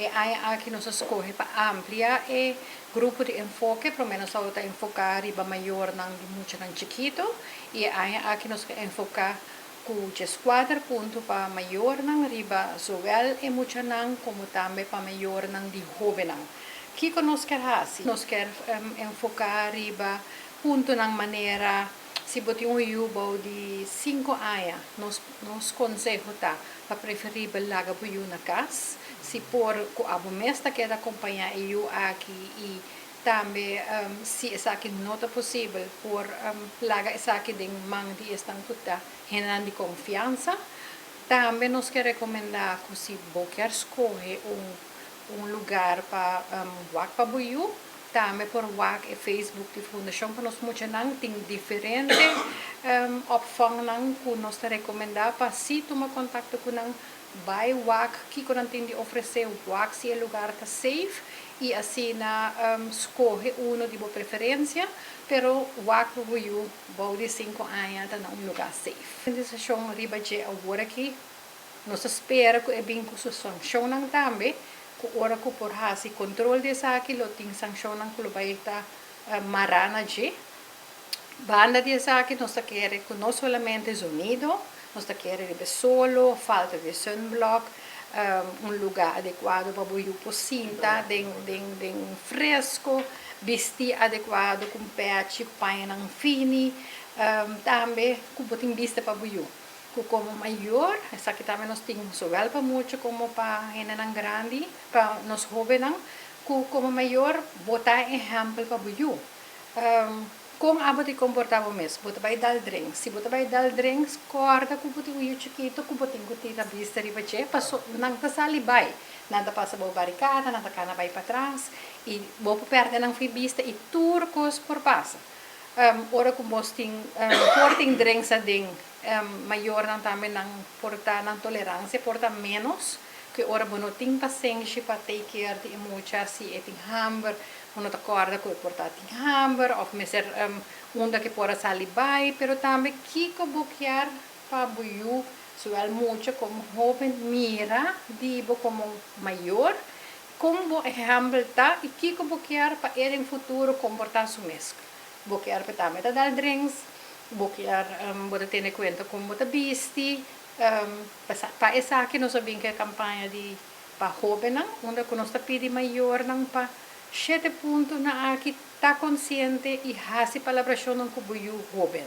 E aña aki nos a scoge pa amplia e grupo di enfoke, prome nos a enfoca riba mayornan di muchanan chikito y e aña aki nos a enfoca cu 14 punto pa mayornan riba zowel e muchanan como tambe pa mayornan di hobennan. Kico nos kier haci? Nos kier enfoca riba puntonan manera si bo tin un yiu di 5 aña, nos conseho ta pa preferibel laga bo yiu na cas, si por cu abo mes ta keda acompaña e yiu aki y tambe si esaki no ta posibel, por laga esaki den man di esnan cu ta hendenan di confiansa. Tambe nos kier recomenda cu si bo kier scoge un lugar pa wak pa bo yiu, tambe por wak e Facebook di Fundacion pa Nos Muchanan, tin diferente opvangnan cu nos ta recomenda pa si tuma contacto cu nan, bay wak kico nan tin di ofrece, wak si e lugar ta safe y asina scoge uno di bo preferencia, pero wak bo yiu bou di 5 aña ta na un lugar safe. Decision riba dje awor aki, nos ta spera cu e bin cu su sancionnan tambe, cu ora cu por hasi control di esaki lo tin sancionnan cu lo bay ta mara na dje. Banda di esaki nos ta kere cu no solamente zonido, nos ta kere riba solo, falta di sunblock, un lugar adecuado pa bo yiu por sinta den fresco, bisti adecuado cu pechi, cu pañanan fini, tambe cu bo tin bista pa bo yiu. Cu como mayor, esaki tambe nos tin zowel pa mucha como pa hendenan grandi, pa nos hobennan, cu como mayor bo ta ehempel pa bo yiu. Con abo ta comporta bo mes? Bo ta bay dal drinks. Si bo ta bay dal drinks, corda cu bo tin un yiu chikito cu bo tin cu tira bista riba dje, paso nan ta sali bay. Nan ta pasa bo barricada, nan ta cana bay patras y bo por perde nan fi bista y tur cos por pasa. Ora cu bo tin por tin drinks aden, mayornan tambe nan por ta nan tolerancia por ta menos cu ora bo no tin pasenshi pa take care di e mucha. Si e tin hamber, bo no ta corda cu e por ta tin hamber of mester unda cu e por a sali bay. Pero tambe kico bo kier pa bo yiu, zowel mucha como hoben, mira di bo como mayor, con bo ehempel ta y kico bo kier pa e den futuro comporta su mes. Bo kier pa tambe ta dal drinks, bo kier bo ta tene cuenta con bo ta bisti. Pa esaki nos a bin cu e campaña di pa hobennan, unda cu nos ta pidi mayornan pa 7 puntonan aki ta consciente y haci palabracionnan cu bo yiu hoben.